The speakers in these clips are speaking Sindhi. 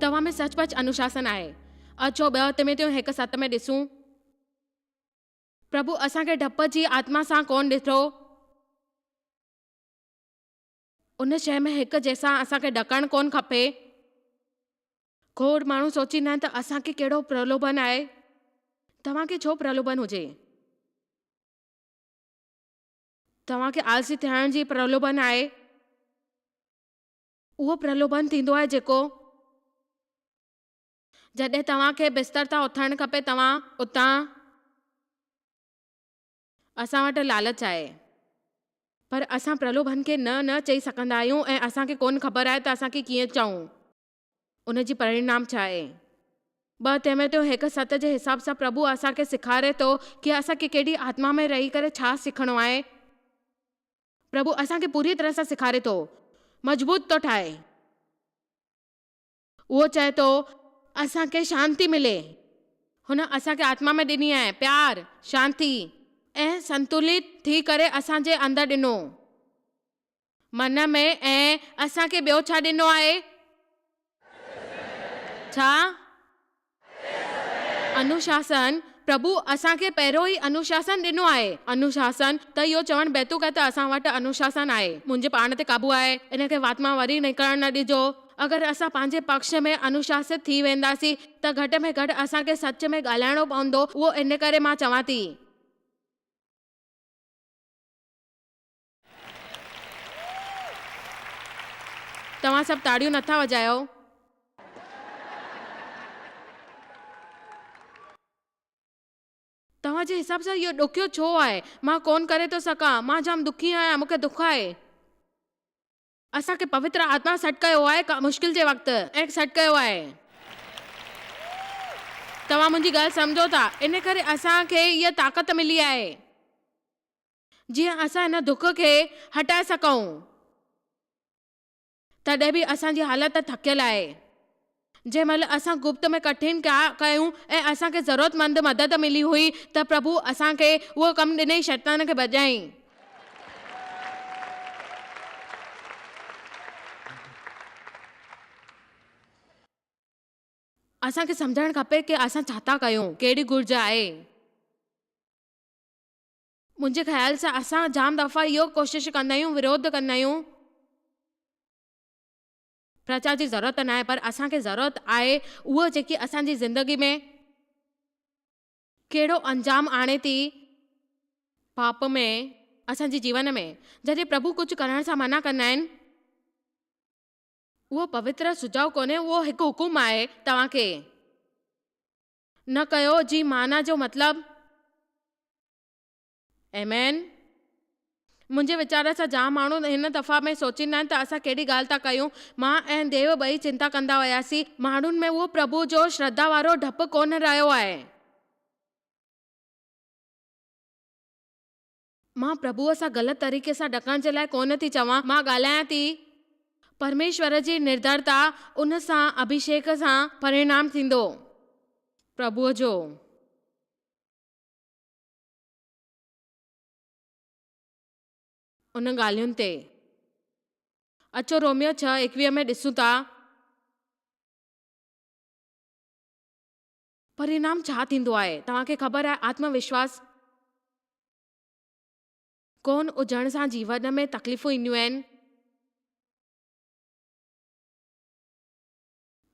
توهان ۾ سچ پچ انوشاسن آهي. اچو 2 تيمٿيون 1:7 ۾ ڏسون. پرڀو اسان کي ڊپ جي آتما سان ڪونه ڏٺو. ان شيء ۾ هڪ جنهن سان اسان کي ڏڪڻ ڪونه کپي. کوڙ ماڻهو سوچيندا آهن ته اسان کي ڪهڙو پرلوڀن آهي. توهان کي ڇو پرلوڀن هجي؟ توهان کي آلسي ٿيڻ جي پرلوڀن آهي؟ اهو پرلوڀن ٿيندو آهي جيڪو جڏهن توهان کي بستر تان اٿڻ کپي توهان اتان اسان وٽ لالچ آهي پر اسان پرلوڀن کي نه نه چئي سگهندا آهيون ۽ اسان کي ڪونه خبر آهي ته اسان کي ڪيئن چئون ان جي پرڻام ڇا آهي. 2 تيموٿيو 1:7 جي حساب سان پرڀو اسان کي سيکاري ٿو ڪي اسان کي ڪهڙي آتما ۾ رهي ڪري ڇا سکڻو آهي. پرڀو اسان کي پوريء طرح سان سيکاري ٿو، مضبوط ٿو ٺاهي. اهو چئي ٿو اسان کي شانتي ملي. هن اسان کي آتما ۾ ڏني آهي، پيار، شانتي ۽ سنتولت ٿي ڪري اسان جي اندر ڏنو. من ۾ ۽ اسان کي ٻيو ڇا ڏنو آهي؟ ڇا؟ انوشاسن، پرڀو اسان کي پهريون ئي انوشاسن ڏنو آهي. انوشاسن، ته اهو چوڻ بيتوڪ آهي ته اسان وٽ انوشاسن آهي. منهنجي پاڻ تي قابو آهي، ان کي وات مان وري نڪرڻ نه ڏجو. اگر اسان پنهنجي پڪش ۾ انوشاست ٿي وينداسين ته گهٽ ۾ گهٽ اسان کي سچ ۾ ڳالهائڻو پوندو، اهو ان ڪري مان چوان ٿي. توهان سڀ تاڙيون نٿا وڄايو. توهان جي حساب سان اهو ڏکيو ڇو آهي؟ مان ڪونه ڪري ٿو سگهان. مان جام دکي آهيان. مون کي دک آهي. اسان کي پوتر آتما سڏ ڪيو آهي مشڪل جي وقت ۽ سڏ ڪيو آهي. توهان منهنجي ڳالهه سمجهو ٿا. ان ڪري اسان کي اها طاقت ملي آهي. جيئن اسان هن دک کي هٽائي سگهون. تڏهن به اسان جي حالت ٿڪيل آهي. جنهن مهل اسان گپت ۾ ڪٺن ڪيون ۽ اسان کي ضرورتمند مدد ملي هئي ته پرڀو اسان کي اهو ڪم ڏنئي شيطان کي ڀڄائين. اسان کي سمجهڻ کپي ڪي اسان ڇا ٿا ڪيون، ڪهڙي گهرج آهي. منهنجي خيال سان اسان جام دفعا اهو ڪوشش ڪندا آهيون وروڌ ڪندا آهيون. پرچار جي ضرورت ناهي پر اسان کي ضرورت آهي اهو جيڪي اسان جي زندگي ۾ ڪهڙو انجام آڻي ٿي پاپ ۾ اسان جي جيون ۾ جڏهن پرڀو ڪجهه ڪرڻ سان منع ڪندا آهن اهو پوتر سجهاء ڪونهي اهو هڪ حڪم آهي توهان کي نه ڪيو جي معنيٰ جو مطلب آمين. منهنجي ويچار سان جام ماڻهو هن دفعا ۾ سوچيندا آهن ته اسان ڪهڙي ڳالهه ٿا ڪيون. مان ۽ ديو ٻئي چنتا ڪندا هياسين. ماڻهن ۾ اهو پرڀو جو شرڌا وارو ڊپ ڪونه رهيو آهي. مان پرڀوء سان غلط طريقي سان ڏڪڻ جي لاء ڪونه ٿي چوان. مان ڳالهايان ٿي پرميشور جي نردرتا ان سان اڀيشيڪ سان پرڻام ٿيندو. پرڀوء جو. ان ڳالهين تي. اچو روميو 6:21 ۾ ڏسون ٿا. پرينام ڇا ٿيندو آهي؟ توهان کي خبر آهي آتم وشواس ڪونه هجڻ سان جيون ۾ تڪليفون اينديون آهن.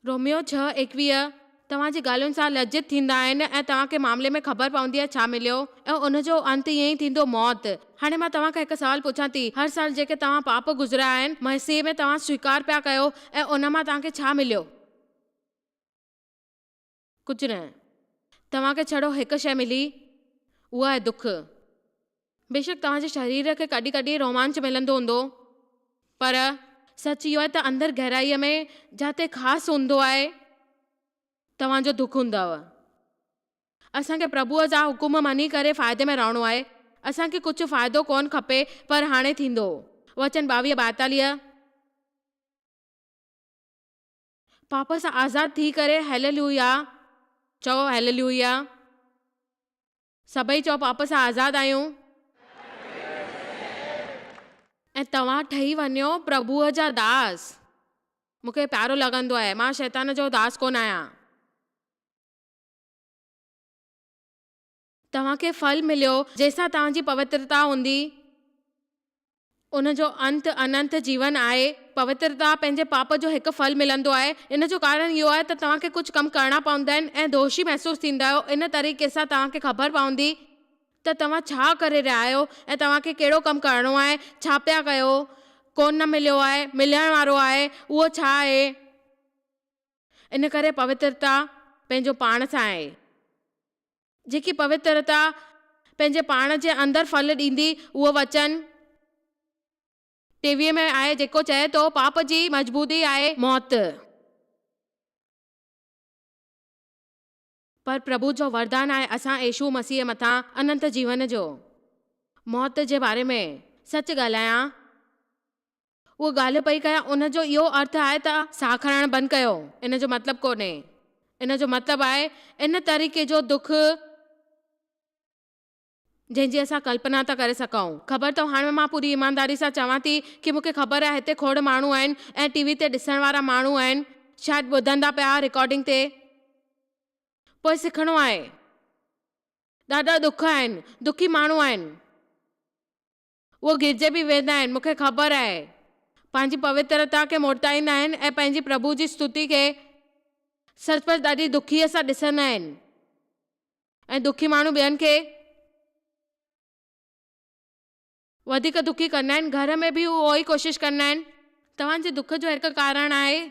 روميو 6:21 توهان جي ڳالهين سان لڄت ٿيندا آهن ۽ توهان کي معاملي ۾ خبر پوندي آهي ڇا مليو ۽ ان جو انت ائين ئي ٿيندو موت. هاڻي مان توهان کان هڪ سوال پڇان ٿي، هر سال جيڪي توهان پاپ گذريا آهن، مسيح ۾ توهان سويڪار پيا ڪيو ۽ ان مان توهان کي ڇا مليو؟ ڪجهه نه. توهان کي ڇڙو هڪ شيء ملي، اها آهي دک. بيشڪ توهان جي شرير کي ڪڏهن ڪڏهن رومانچ ملندو هوندو، پر سچ اهو آهي ته اندر گهرائيء ۾ جاتي خاص هوندو آهي، توهان جو دک هوندو. اسان کي پرڀوء جا حڪم مڃي ڪري فائدي ۾ رهڻو آهي. اسان کي ڪجهه فائدو ڪونه کپي، پر هاڻي ٿيندو. وچن 22:42. پاپ سان آزاد ٿي ڪري هيللويا چئو، هيللويا. سڀئي چئو پاپ سان آزاد آهيون. ۽ توهان ٺهي وڃو پرڀوء جا داس. مون کي پيارو لڳندو آهي. مان شيطان جو داس ڪونه آهيان. توهان کي ڦل مليو، جنهن سان توهان جي پوترتا هوندي. ان جو انت اننت جيون آهي. پوترتا پنهنجي پاپ جو هڪ ڦل ملندو آهي. ان جو ڪارڻ اهو آهي ته توهان کي ڪجهه ڪم ڪرڻا پوندا آهن ۽ دوشي محسوس ٿيندا آهيو. ان طريقي سان توهان کي خبر پوندي ته توهان ڇا ڪري رهيا آهيو ۽ توهان کي ڪهڙو ڪم ڪرڻو آهي، ڇا پيا ڪيو، ڪونه مليو آهي، ملڻ وارو آهي، اهو ڇا آهي. ان ڪري پوترتا پنهنجو پاڻ سان آهي. جيڪي پوترتا پنهنجي پاڻ جي اندر ڦل ڏيندي، اهو وچن 23 ۾ آهي، جيڪو چئي ٿو، پاپ جي مضبوطي آهي موت. پر پرڀو جو وردان آهي اسان يسوع مسيح مٿان اننت جيون جو. موت جي باري ۾ سچ ڳالهايان، اهو ڳالهه پئي ڪيان ان جو اهو ارٿ آهي ته ساهه کڻڻ بند ڪيو ان جو مطلب ڪونهي. ان جو مطلب آهي ان طريقي جو دک جنهن جي اسان ڪلپنا ٿا ڪري سگهون. خبر اٿو هاڻ مان پوري ايمانداري سان چوان ٿي ڪي مون کي خبر آهي هتي کوڙ ماڻهو آهن ۽ ٽي وي تي ڏسڻ وارا ماڻهو آهن شايد ٻڌندا پيا رڪارڊنگ تي پوء سکڻو آهي. ڏاڍا ڏک آهن دکي ماڻهو آهن. اهو گهرجي به ويندا آهن، مون کي خبر آهي. پنهنجي پوترتا کي موٽائيندا آهن ۽ پنهنجي پرڀو جي ستتي کي سچ پچ ڏاڍي دکيء سان ڏسندا آهن ۽ دکي ماڻهو ٻين کي وڌيڪ دکي ڪندا آهن. گهر ۾ به هو اهو ئي ڪوشش ڪندا آهن. توهان جي دک جو هڪ ڪارڻ آهي.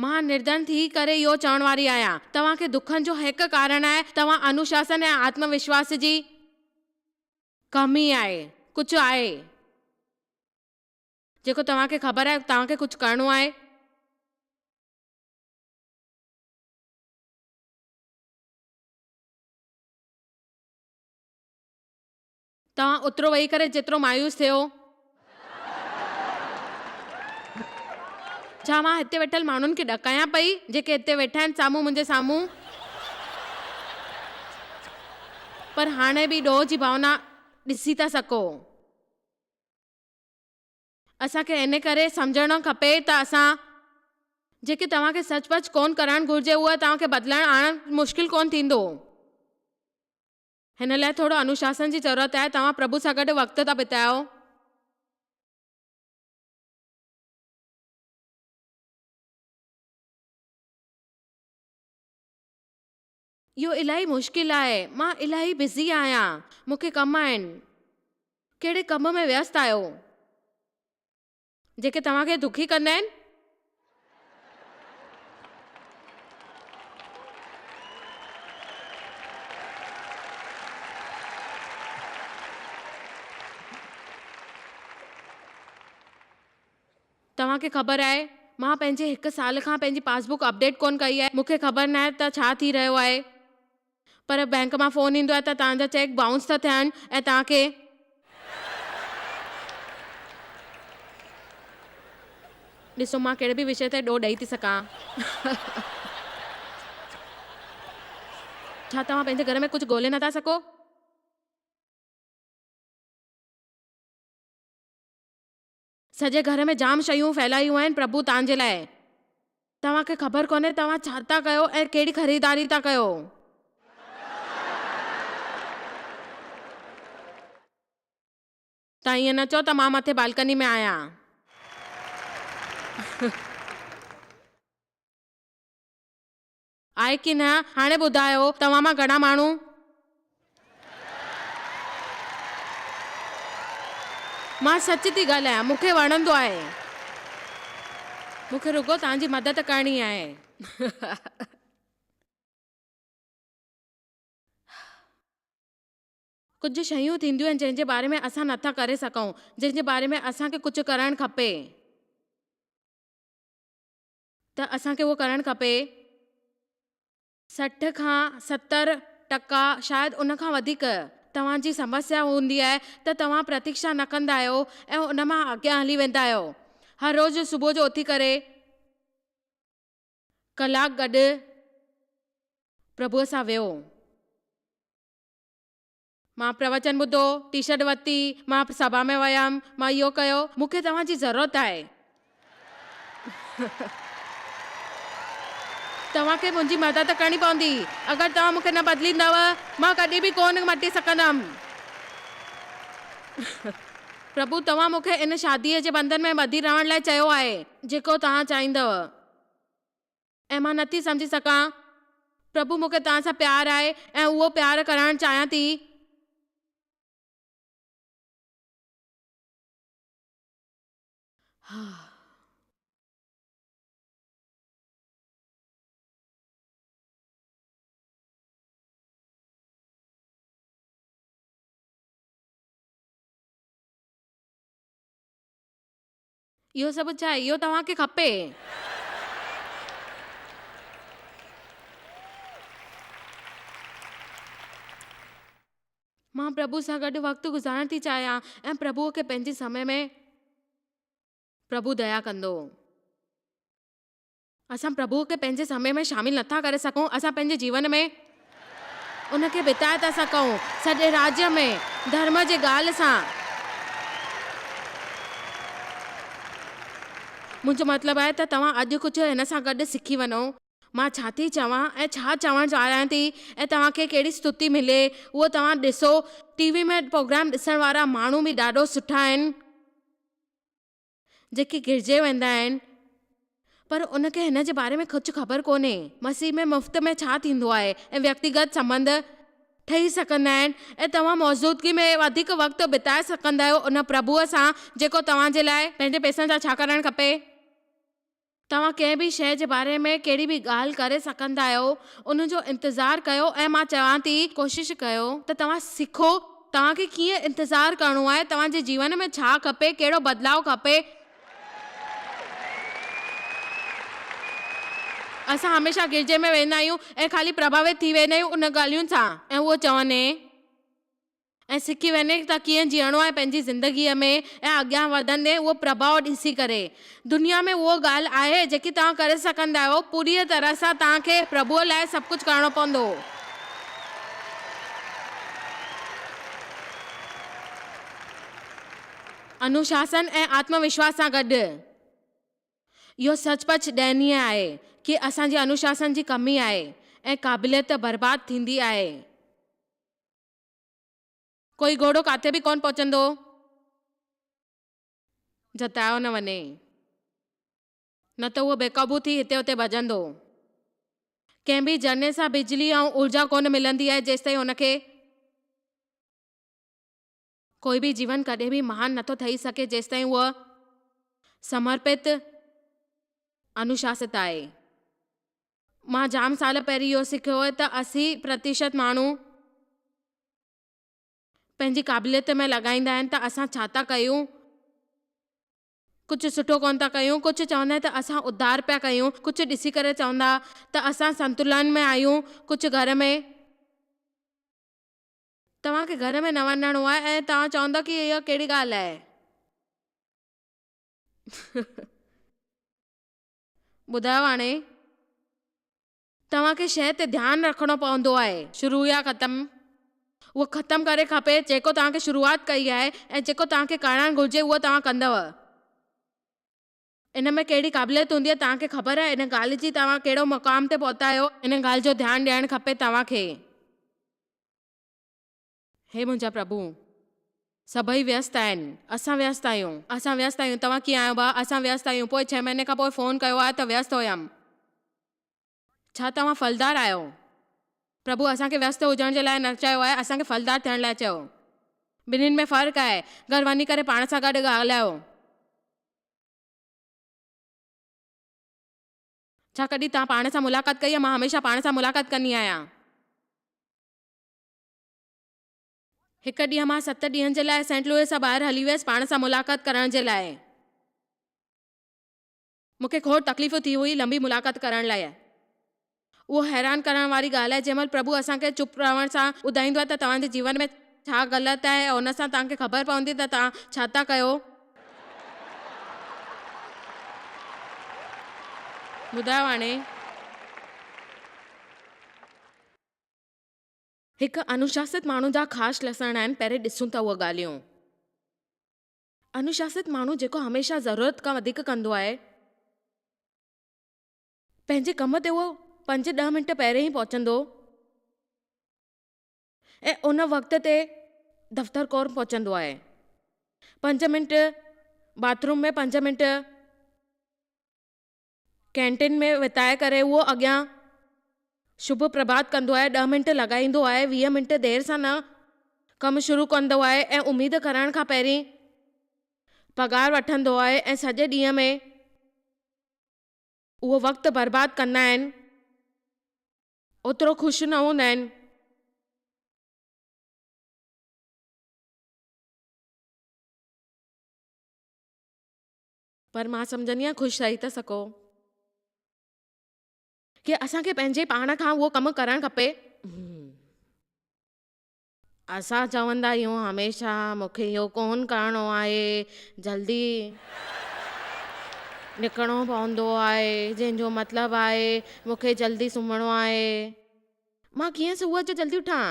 مان نردن ٿي ڪري اهو چوڻ واري آهيان. توهان کي دکن جو هڪ ڪارڻ آهي توهان انوشاسن ۽ آتم وشواس جي ڪمي آهي، ڪجهه آهي جيڪو توهان کي خبر آهي توهان کي ڪجهه ڪرڻو آهي. توهان اوترو ويهي ڪري جيترو مايوس ٿيو. ڇا مان هتي ويٺل ماڻهن کي ڏڪايان پئي جيڪي هتي ويٺا آهن سامهون منهنجي سامهون؟ پر هاڻي به ڏوهه جي ڀاونا ڏسي ٿا سگهو. اسان کي ان ڪري سمجهڻ کپي ته اسان جيڪي توهان کي سچ پچ ڪونه ڪرڻ گهرجي اهو توهان کي بدلڻ آڻڻ مشڪل ڪونه ٿيندو. هن لاء ٿورو انوشاسن جي ضرورت آهي. توهان پرڀو سان گڏ وقت ٿا بتايو. اهو الاهي مشڪل آهي. مان الاهي بزي آهيان. مون کي ڪم آهن. ڪهڙي ڪم ۾ ويست آهيو؟ جيڪي توهان کي دکي ڪندا آهن؟ توهان کي خبر آهي، مان پنهنجي هڪ سال کان پنهنجي پاس بڪ اپڊيٽ ڪونه ڪئي آهي، مون کي خبر ناهي ته ڇا ٿي رهيو آهي، پر بئنڪ مان فون ايندو آهي ته توهان جا چيڪ بائونس ٿا ٿين ۽ توهان کي. ڏسو مان ڪهڙي به وشي تي ڏوهه ڏئي ٿي سگهان. ڇا توهان پنهنجي گهر ۾ ڪجهه ڳولي نٿا سگهو؟ سڄي گهر ۾ جام شيون ڦهلايون آهن پرڀو توهان جي لاء. توهان کي خبر ڪونهي توهان ڇا ٿا ڪيو ۽ ڪهڙي خريداري ٿا ڪيو. توهان ائين نه چئو ته مان مٿي بالڪني ۾ آهيان. آهي ڪي نه؟ هاڻي ٻڌايو، توهان مان گهڻا ماڻهو. مان سچ ٿي ڳالهايان، مون کي وڻندو آهي. مون کي رڳو توهان جي مدد ڪرڻي آهي. ڪجهه شيون ٿينديون آهن جنهن جي باري ۾ اسان نٿا ڪري سگهون، جنهن جي باري ۾ اسان کي ڪجهه ڪرڻ کپي. ته اسان کي اهو ڪرڻ کپي. 60 کان 70% شايد ان کان وڌيڪ توهان جي سمسيا هوندي آهي ته توهان پرتيڪشا نه ڪندا آهيو ۽ ان مان اڳيان هلي ويندا آهيو. هر روز صبح جو اٿي ڪري ڪلاڪ گڏ پرڀوء سان ويهو. مان پروچن ٻڌو، ٽي شرٽ ورتي، مان سڀا ۾ ويم، مان اهو ڪيو، مون کي توهان جي ضرورت آهي. توهان کي منهنجي مدد ڪرڻي پوندي. اگر توهان مون کي نه بدليندؤ، مان ڪڏهن به ڪونه مٽي سگهندم. پرڀو، توهان مون کي ان شاديء جي بنڌن ۾ ٻڌي رهڻ لاء چيو آهي، جيڪو توهان چاهيندؤ. ۽ مان نٿي سمجهي سگهان. پرڀو، مون کي توهان سان پيار آهي ۽ اهو پيار ڪرڻ چاهيان ٿي. اهو سڀ ڇا آهي؟ اهو توهان کي کپي. مان پرڀو سان گڏ وقت گذارڻ ٿي چاهيان ۽ پرڀوء کي پنهنجي سمي ۾ پرڀو ديا ڪندو. اسان پرڀوء کي پنهنجي سمي ۾ شامل نٿا ڪري سگهون. اسان پنهنجي جيون ۾ ان کي بتائي ٿا سگهون، سڄي راڄ ۾ ڌرم جي ڳالهه سان. منهنجو مطلب آهي ته توهان اڄ ڪجهه هن سان گڏ سکي وڃو. مان ڇا ٿي چوان ۽ ڇا چوڻ چاهيان ٿي ۽ توهان کي ڪهڙي ستتي ملي، اهو توهان ڏسو. ٽي وي ۾ پروگرام ڏسڻ وارا ماڻهو به ڏاڍو سٺا آهن. جيڪي گرجي ويندا آهن پر ان کي هن جي باري ۾ ڪجهه خبر ڪونهي. مسيح ۾ مفت ۾ ڇا ٿيندو آهي ۽ ويڪتيگت سنٻنڌ ٺهي سگهندا آهن ۽ توهان موجودگي ۾ وڌيڪ وقت بتائي سگهندا آهيو ان پرڀوء سان جيڪو توهان جي لاء پنهنجي پئسن سان ڇا ڪرڻ کپي؟ توهان ڪنهن به شيء جي باري ۾ ڪهڙي به ڳالهه ڪري سگهندا آهيو، ان جو انتظار ڪيو ۽ مان چوان ٿي، ڪوشش ڪيو ته توهان سکو توهان کي ڪيئن انتظار ڪرڻو آهي، توهان جي جيون ۾ ڇا کپي، ڪهڙو بدلاء کپي. اسان هميشه گرجي ۾ ويندا آهيون ۽ خالي پرڀاوت ٿي ويندا آهيون ان ڳالهين سان ۽ اهو چوندي. ۽ سکي وڃي ته ڪيئن جيئڻو آهي پنهنجي زندگيء ۾ ۽ اڳيان وڌندي اهو پرڀاء ڏسي ڪري. دنيا ۾ اهو ڳالهه آهي جيڪي توهان ڪري سگهندا آهيو، پوريء طرح سان توهان کي پرڀوء لاء سڀ ڪجهه ڪرڻو پوندو. انوشاسن ۽ آتم وشواس سان گڏ. اهو سچ پچ دئنيه آهي ڪي اسان جي انوشاسن جي ڪمي آهي ۽ قابليت برباد ٿيندي آهي. ڪوئي گهوڙو ڪاٿي به ڪونه پهچندو. جتايو نه وڃي. نه ته اهو بيقابو ٿي هتي هتي ڀڄندو. ڪنهن به جرني سان بجلي ۽ اورجا ڪونه ملندي آهي جيستائين ان کي. ڪوئي به جيون ڪڏهن به مهان نٿو ٺهي سگهي جيستائين اهو سمرپت انوشاست آهي. مان جام سال پهرين اهو سکيو هو ته 80% ماڻهو پنهنجي قابليت ۾ لڳائيندا آهن ته اسان ڇا ٿا ڪيون، ڪجهه سٺو ڪونه ٿا ڪيون، ڪجهه چوندا آهن ته اسان اڌار پيا ڪيون، ڪجهه ڏسي ڪري چوندا ته اسان سنتلن ۾ آهيون، ڪجهه گهر ۾. توهان کي گهر ۾ نه وڃڻو آهي ۽ توهان چوندا ڪي اها ڪهڙي ڳالهه آهي. ٻڌايو هاڻي توهان کي شيء تي ڌيان رکڻو پوندو آهي. شروع يا ختم اهو ختم ڪري کپي جيڪو توهان کي شروعات ڪئي آهي ۽ جيڪو توهان کي ڪرڻ گهرجي اهو توهان ڪندؤ. ان ۾ ڪهڙي قابليت هوندي آهي توهان کي خبر آهي ان ڳالهه جي توهان ڪهڙو مقام تي پهتا آهيو ان ڳالهه جو ڌيان ڏيڻ کپي توهان کي. هي منهنجا پرڀو! سڀئي ويست آهن. اسان ويست آهيون. اسان ويست آهيون. توهان ڪيئن آهيو ڀاء؟ اسان ويست آهيون. پوء ڇهه مهيني کان پوء فون ڪيو آهي ته ويست هيم. ڇا توهان ڦلدار آهيو؟ پرڀو اسان کي ويست هجڻ جي لاء نه چيو آهي، اسان کي ڦلدار ٿيڻ لاء چيو. ٻنهين ۾ فرق آهي. گهر وڃي ڪري پاڻ سان گڏ ڳالهايو. ڇا ڪڏهن توهان پاڻ سان ملاقات ڪئي آهي؟ مان هميشه پاڻ سان ملاقات ڪندي آهيان. هڪ ڏينهن مان ست ڏينهن جي لاء سينٽ لوئس سان ٻاهر هلي ويس پاڻ سان ملاقات ڪرڻ جي لاء. مون کي کوڙ تڪليف ٿي هئي لنبي ملاقات ڪرڻ لاء. اهو حيران ڪرڻ واري ڳالهه آهي جنهن مهل پرڀو اسان کي چپ رهڻ سان ٻڌائيندو آهي ته توهان جي جيون ۾ ڇا غلط آهي ۽ ان سان توهان کي خبر پوندي ته توهان ڇا ٿا ڪيو. ٻڌايو هاڻي. هڪ انوشاست ماڻهو جا خاص لڇڻ آهن، پهرين ڏسون ٿا اهي ڳالهيون. انوشاست ماڻهو جيڪو هميشه ضرورت کان وڌيڪ ڪندو آهي. پنهنجي ڪم تي اهو پنج ڏهه منٽ پهرين ئي پهچندو ۽ ان وقت تي دفتر ڪونه پهچندو آهي. پنج منٽ باٿ روم ۾ پنج منٽ ڪينٽين ۾ وتائي ڪري اهو اڳيان شڀ پرڀات ڪندو آهي، ڏهه منٽ لڳائيندو آهي، 20 منٽ دير سان نه ڪم شروع ڪندو آهي ۽ اميد ڪرڻ کان پهرين پگهار وٺندو آهي ۽ سڄي ڏينهن ۾ اهو وقت برباد ڪندا آهن، اوترو خوش نه هوندا آهن. پر مان سمجهندي آهيان خوش رهي ٿا سگهو. ڪي اسان کي پنهنجي پاڻ کان اهو ڪم ڪرڻ کپي. اسان چوندا آهيون هميشه مون کي اهو ڪونه ڪرڻو آهي، جلدي نڪرڻو پوندو آهي، جنهن جو مطلب آهي مون کي جلدي سمهڻو آهي. مان ڪيئن صبح جو جلدي اٿان؟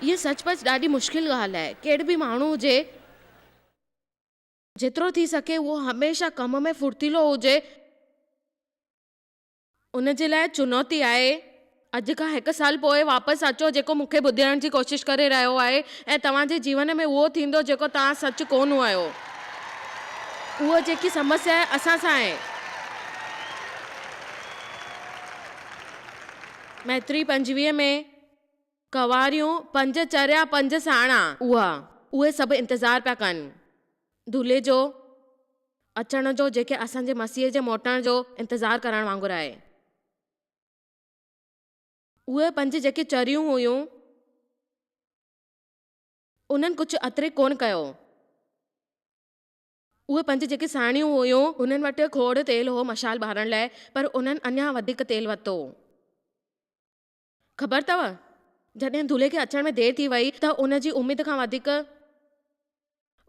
اها سچ پچ ڏاڍي مشڪل ڳالهه آهي. ڪير به ماڻهو هجي، جيترو ٿي سگهي اهو هميشه ڪم ۾ ڦڙتيلو هجي، ان جي لاء چنوتي آهي. اڄ کان هڪ سال پوء واپس اچو جيڪو مون کي ٻڌائڻ جي ڪوشش ڪري رهيو آهي ۽ توهان جي جيون ۾ اهو ٿيندو جيڪو توهان سچ ڪونه آهيو. اهو جيڪي سمسيا آهي اسان سان آهي. ميتري 25 ۾ ڪنواريون پنج چريا پنج ساڻا. اها اهي سڀ انتظار پيا ڪن دولهي جو اچڻ جو جيڪي اسان جي مسيح جي موٽڻ جو انتظار ڪرڻ وانگر آهي. اهي پنج جيڪي چريون هيون، انهن ڪجهه اتري ڪونه ڪيو. اهي پنج جيڪي ساڻيون هيون، انهن وٽ کوڙ تيل هو مشعال ٻارڻ لاء، پر انهن اڃا وڌيڪ تيل ورتو. خبر اٿو، جڏهن دولهي کي اچڻ ۾ دير ٿي وئي ته ان جي اميد کان وڌيڪ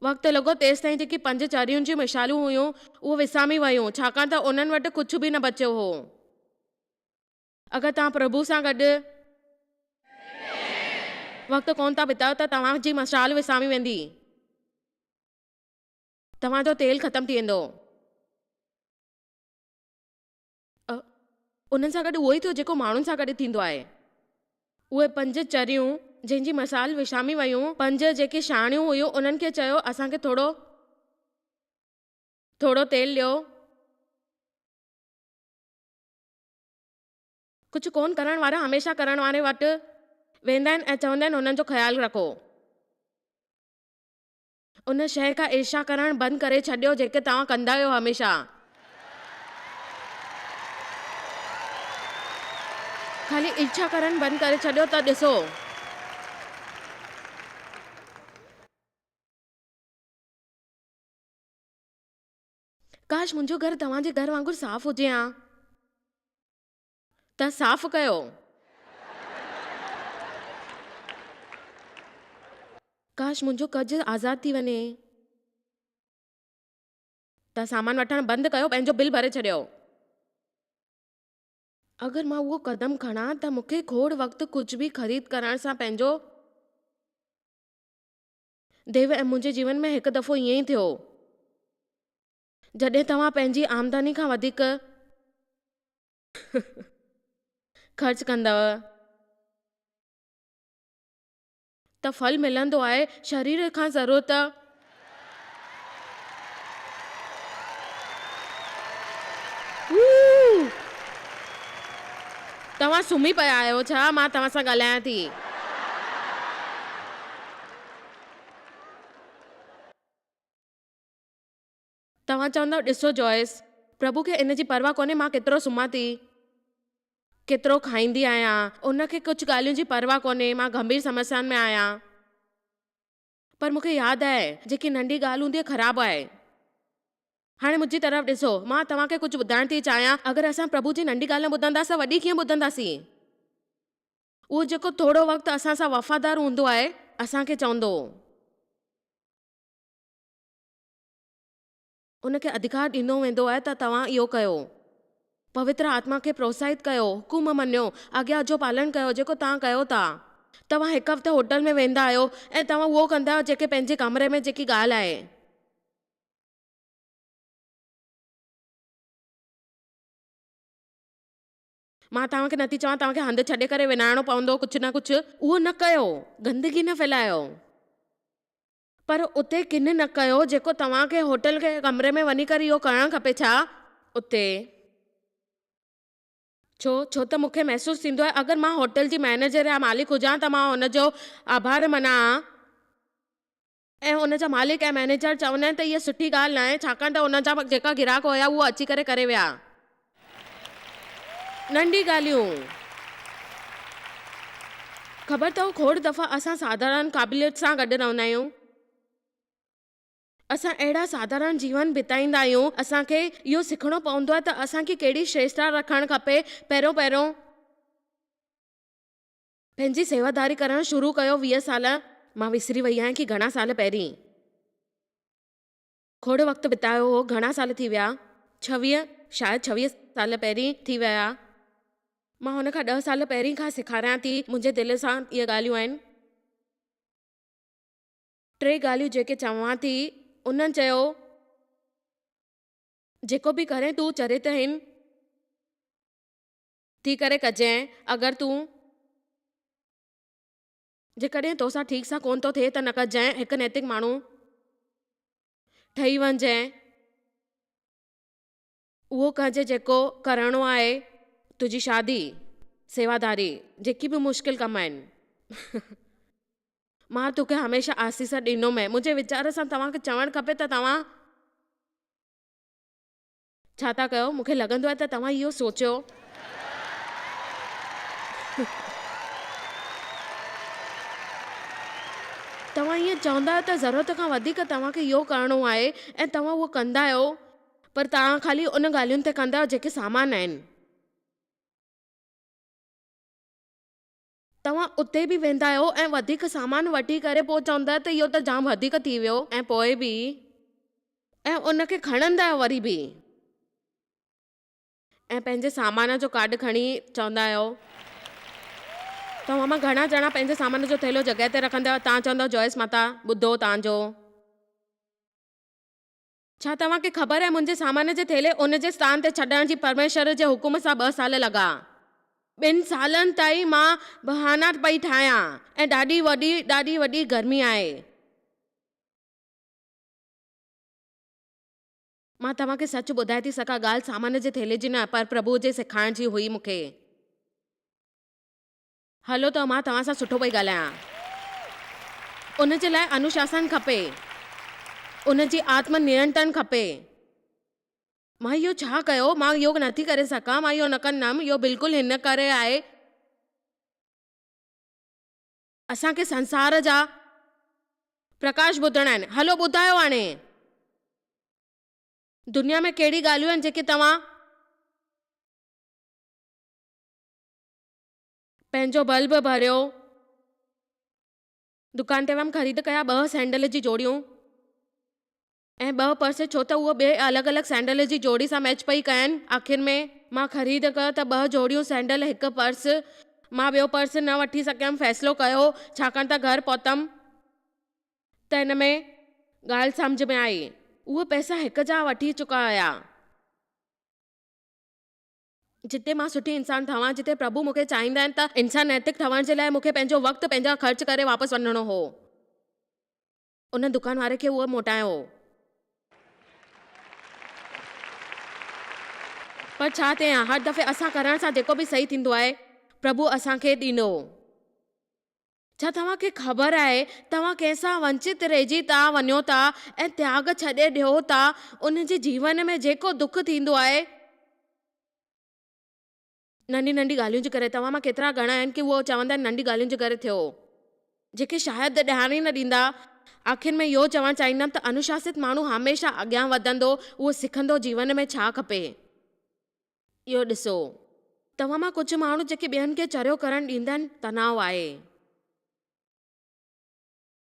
وقت لڳو، تيستائين جيڪي پنج چرين جون مشعالون هيون، اهي وسامي ويون، ڇاڪاڻ ته انهن وٽ ڪجهه به نه بچيو هو. اگر توهان پرڀو سان گڏ وقت ڪونه ٿا بتايو ته توهان جي مشعال وسامي ويندي. توهان جو تيل ختم ٿي ويندو. انهن سان گڏ اهو ئي ٿيو جيڪو ماڻهن سان گڏ ٿيندو آهي. اهي پنج چريون جنهن جي مشعال وسامي ويون، پنج جيڪي سياڻيون هيون انهن کي چيو اسان کي ٿورو ٿورو تيل ڏيو. ڪجهه ڪونه ڪرڻ وارا هميشه ڪرڻ واري وٽ ويندا آهن ۽ چوندا آهن هنن جو خيال رکو. ان شيء کان عيرشا ڪرڻ بند ڪري ڇڏيو جيڪي توهان ڪندا آهيو هميشه. خالي عيرشا ڪرڻ بند ڪري ڇڏيو ته ڏسو. ڪاش منهنجو گهر توهان جي گهر وانگر صاف هجي ها. ته صاف ڪيو. ڪاش منهنجو قرض آزاد ٿي وڃي. ته سامان وٺڻ بند ڪيو پنهنجو بل ڀري ڇڏيو. اگر مان اهو قدم کڻان ته مون کي کوڙ وقت ڪجهه به خريد ڪرڻ سان پنهنجو. ديو ۽ منهنجي جيون ۾ هڪ دفعو ائين ئي ٿيو. جڏهن توهان پنهنجي آمدني کان وڌيڪ خرچ ڪندؤ ته ڦل ملندو آهي، شرير کان ضرورت توهان سمهي پيا آهيو ڇا؟ مان توهان سان ڳالهايان ٿي. توهان چوندؤ، ڏسو جوائس، پرڀو کي ان جي پرواهه ڪونهي مان ڪيترو سمهان ٿي، ڪيترو کائيندي آهيان. ان کي ڪجهه ڳالهين جي پرواهه ڪونهي، مان گنڀير سمسيائن ۾ آهيان. پر مون کي ياد آهي، جيڪي ننڍي ڳالهه هوندي آهي خراب آهي. هاڻي منهنجي طرف ڏسو، مان توهان کي ڪجهه ٻڌائڻ ٿي چاهيان، اگر اسان پرڀو جي ننڍي ڳالهه نه ٻڌنداسين ته وڏي ڪيئن ٻڌنداسين؟ اهو جيڪو ٿورو وقت اسان سان وفادار هوندو آهي، اسان کي چوندو. ان کي اڌڪار ڏنو ويندو آهي ته توهان اهو ڪيو. پوتر آتما کي پروتساهت ڪيو، حڪم مڃيو، آگيا جو پالن ڪيو جيڪو توهان ڪيو ٿا. توهان هڪ هفتي هوٽل ۾ ويندا آهيو ۽ توهان اهو ڪندا آهيو جيڪي پنهنجي ڪمري ۾ جيڪي ڳالهه آهي. مان توهان کي نٿي چوان توهان کي هنڌ ڇڏي ڪري وڃائڻو پوندو ڪجهه نه ڪجهه. اهو نه ڪيو. گندگي نه ڦهلايو. پر اتي ڪن نه ڪيو جيڪو توهان کي هوٽل جي ڪمري ۾ وڃي ڪري اهو ڪرڻ کپي ڇا؟ اتي. ڇو؟ ڇو ته مون کي محسوس ٿيندو آهي اگر مان هوٽل جي مئنيجر يا مالڪ هجان ته مان ان جو آڀار مڃان ها ۽ ان جا مالڪ ۽ مئنيجر چوندا آهن ته اها سٺي ڳالهه ناهي ڇاڪاڻ ته ان جا جيڪا گراهڪ هيا اهو اچي ڪري ڪري ويا. ننڍي ڳالهيون. خبر اٿو کوڙ دفعا اسان ساڌارڻ قابليت سان گڏ رهندا آهيون. اسان اهڙا ساڌارڻ جيون بتائيندا آهيون. اسان کي اهو سکڻو پوندو آهي ته اسان کي ڪهڙي شريشٽا رکڻ کپي. پهريون پهريون. پنهنجي سيواداري ڪرڻ شروع ڪيو 20 سال. مان وسري وئي آهيان ڪي گهڻا سال پهرين. کوڙ وقت بتايو هو، گهڻا سال ٿي ويا؟ 26، شايد 26 سال پهرين ٿي ويا. مان هن کان ڏهه سال پهرين کان سيکاريان ٿي، منهنجي دل سان اهي ڳالهيون آهن. ٽي ڳالهيون جيڪي چوان ٿي، انهن چيو، جيڪو به ڪرين تون چريتهين ٿي ڪري ڪجانء، اگر تون. جيڪڏهن توسان ٺيڪ سان ڪونه ٿو ٿئي ته نه ڪجانء، هڪ نيتڪ ماڻهو ٺهي وڃجانء. اهو ڪجي جيڪو ڪرڻو آهي، تنهنجي شادي، سيواداري، جيڪي به مشڪل ڪم آهن. مان توکي هميشه آسيس ڏيندومين. منهنجي ويچار سان توهان کي چوڻ کپي ته توهان. ڇا ٿا ڪيو؟ مون کي لڳندو آهي ته توهان اهو سوچيو. توهان ائين چوندا آهيو ته ضرورت کان وڌيڪ توهان کي اهو ڪرڻو آهي ۽ توهان اهو ڪندا آهيو پر توهان خالي ان ڳالهين تي ڪندا آهيو جيڪي سامان آهن. توهان اتي به ويندا آهيو ۽ وڌيڪ سامان وٺي ڪري پوء چوندا آهيو ته اهو ته جام وڌيڪ ٿي ويو ۽ پوء به ۽ ان کي کڻندا آهيو وري به ۽ پنهنجي سامان جو ڪارڊ کڻي چوندا آهيو. توهان مان گهڻا ڄڻا پنهنجي سامان جو ٿيلهو جڳهه تي رکندا آهيو توهان چوندا آهيو جويس ماتا ٻڌو توهان جو. ڇا توهان کي خبر آهي منهنجي سامان جي ٿيلهي ان جي اسٿان تي ڇڏڻ جي پرميشور جي حڪم سان ٻه سال لڳا. ٻن سالن تائين مان بهانا پئي ٺاهيان ۽ ڏاڍي وڏي ڏاڍي وڏي گرمي آهي. مان توهان کي سچ ٻڌائي ٿي سگهان ڳالهه سامان جي ٿيلهي جي نه پر پرڀوء جي سيکارڻ جي هئي مون کي. هلو ته مان توهان سان سٺو پئي ڳالهايان. ان جي لاء انوشاسن کپي. ان جي آتم نينترڻ کپي. مان اهو ڇا ڪيو؟ مان اهو نٿي ڪري سگهان. مان اهو نه ڪندم. اهو بلڪل هن ڪري آهي. اسان کي سنسار جا پرڪاش ٻڌڻا آهن. هلو ٻڌايو هاڻي. دنيا ۾ ڪهڙي ڳالهيون آهن جيڪي توهان. پنهنجو بلب ڀريو. دڪان تي ويم خريد ڪيا ٻه سينڊل جي جوڙيون ۽ ٻه پرس ڇو ته اهي ٻئي الڳ الڳ سينڊل جي جوڙي سان ميچ پئي ڪين. آخر ۾ مان خريد ڪيو ته ٻه جوڙيون سينڊل هڪ پرس. مان ٻيو پرس نه وٺي سگهيم فيصلو ڪيو ڇاڪاڻ ته گهر پهتم ته ان ۾ ڳالهه سمجهه ۾ آئي. اهي پئسا هڪ جا وٺي چڪا هيا. جتي مان سٺي انسان ٺهان، جتي پرڀو مون کي چاهيندا آهن ته انسان نيتڪ ٺهڻ جي لاء مون کي پنهنجو وقت پنهنجا خرچ ڪري واپس وڃڻو هو. ان دڪان واري کي اهو موٽايو هو. پر ڇا ٿئي ها، هر دفعي اسان ڪرڻ سان جيڪو به صحيح ٿيندو آهي، پرڀو اسان کي ڏيندو. ڇا توهان کي خبر آهي، توهان ڪنهن سان ونچت رهجي ٿا وڃو ٿا ۽ تياڳ ڇڏي ڏيو ٿا، ان جي جيون ۾ جيڪو دک ٿيندو آهي، ننڍي ننڍي ڳالهين جي ڪري، توهان مان ڪيترا گهڻا آهن ڪي اهو چوندا آهن ننڍي ڳالهين جي ڪري ٿيو، جيڪي شايد ڌيان ئي نه ڏيندا. آخر ۾ اهو چوڻ چاهيندم ته انوشاست ماڻهو هميشه اڳيان وڌندو، اهو سکندو جيون ۾ ڇا کپي. اهو ڏسو، توهان مان ڪجهه ماڻهو جيڪي ٻين کي چريو ڪرڻ ڏيندا آهن، تناء آهي.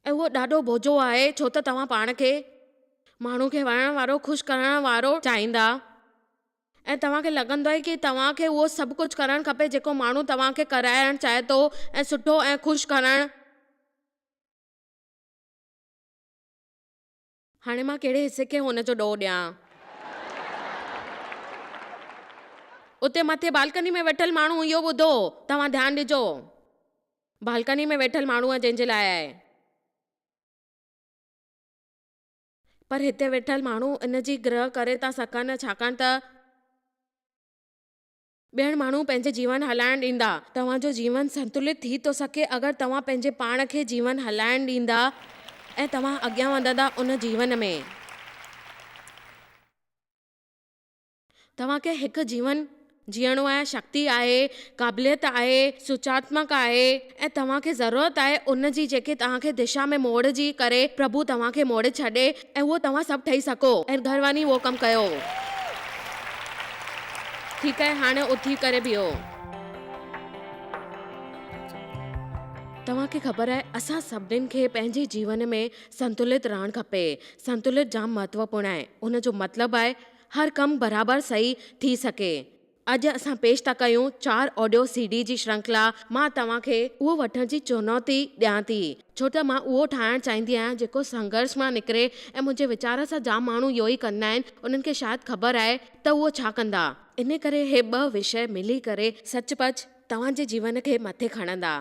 ۽ اهو ڏاڍو بوجو آهي، ڇو ته توهان پاڻ کي ماڻهو کي وڻڻ وارو، خوش ڪرڻ وارو چاهيندا ۽ توهان کي لڳندو آهي ڪي توهان کي اهو سڀ ڪجهه ڪرڻ کپي جيڪو ماڻهو توهان کي ڪرائڻ چاهي ٿو ۽ سٺو ۽ خوش ڪرڻ. هاڻي مان ڪهڙي حصي کي هن جو ڏوهه ڏيان؟ اتي مٿي بالڪني ۾ ويٺل ماڻهو اهو ٻڌو، توهان ڌيان ڏجو. بالڪني ۾ ويٺل ماڻهوء جنهن جي لاء آهي. پر هتي ويٺل ماڻهو ان جي گرهه ڪري ٿا سگهن ڇاڪاڻ ته ٻيڻ ماڻهو پنهنجي جيون هلائڻ ڏيندا. توهان جو جيون سنتلت ٿي ٿو سگهي اگر توهان پنهنجي پاڻ کي جيون هلائڻ ڏيندا ۽ توهان اڳيان وڌندا ان جيون ۾. توهان کي هڪ جيون جيئڻو آهي، شڪتي آهي، قابليت آهي، سوچاتمڪ آهي ۽ توهان کي ضرورت آهي ان جي جيڪي توهان کي دشا ۾ موڙ جي ڪري پرڀو توهان کي موڙي ڇڏي ۽ اهو توهان سڀ ٺهي سگهو ۽ گهر وڃي اهو ڪم ڪيو. ٺيڪ آهي هاڻي اٿي ڪري بيهو. توهان کي خبر آهي اسان سڀنين کي پنهنجي جيون ۾ سنتلت رهڻ کپي. سنتلت جام مهتوپورڻ آهي. ان جو مطلب آهي هر ڪم برابر صحيح ٿي سگهي. اڄ اسان پيش ٿا ڪيون چار آڊيو سي ڊي جي شرنکلا، مان توهان کي اهو وٺڻ جي چنوتي ڏيان ٿي، ڇو ته مان اهو ٺاهڻ چاهيندي آهيان جيڪو سنگهرش مان نڪري ۽ منهنجي ويچار سان جام ماڻهو اهو ئي ڪندا آهن، انهن کي شايد خبر آهي ته اهو ڇا ڪندا. انهي ڪري هي ٻه وشيه ملي ڪري سچ پچ توهان جي جيون کي مٿي کڻندا.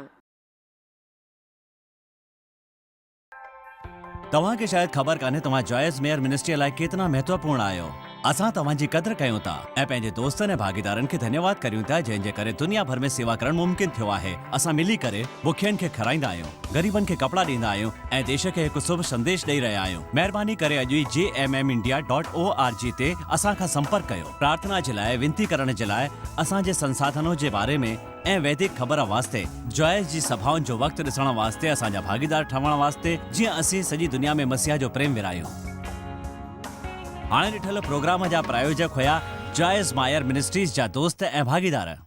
توهان کي شايد خبر ڪانهي توهان جوائس ميئر منسٽريء لاء ڪيتنا مهتوپورڻ آهيو. اسان توهان جي قدر ڪيون ٿا ۽ پنهنجي دوستن ۽ ڀاڳيدارن کي ڌنيواد ڪريون ٿا جنهن جي ڪري دنيا ڀر ۾ سيوا ڪرڻ ممڪن ٿيو آهي. اسان ملي ڪري بکين کي کارائيندا آهيون، غريبن کي ڪپڙا ڏيندا آهيون ۽ ديش کي هڪ شڀ سنديش ڏئي رهيا آهيون. مهرباني ڪري اڄ ئي J M M India dot O R G تي اسان کان سمپرڪ ڪيو. پرارٿنا جي لاء وينتي ڪرڻ جي لاء اسان جي سنساڌنو جي باري ۾ ۽ ويدڪ خبر واسطي جوائس جي سڀائن جو وقت ڏسڻ واسطي اسان جا ڀاڳيدار ٺهڻ واسطي جيئن اسين سڄي دنيا ۾ مسيح جو پريم ورهايون. هاڻي ڏٺل پروگرام جا پرايوجڪ هيا جوائس مائر منسٽريز جا دوست ۽ ڀاڳيدار.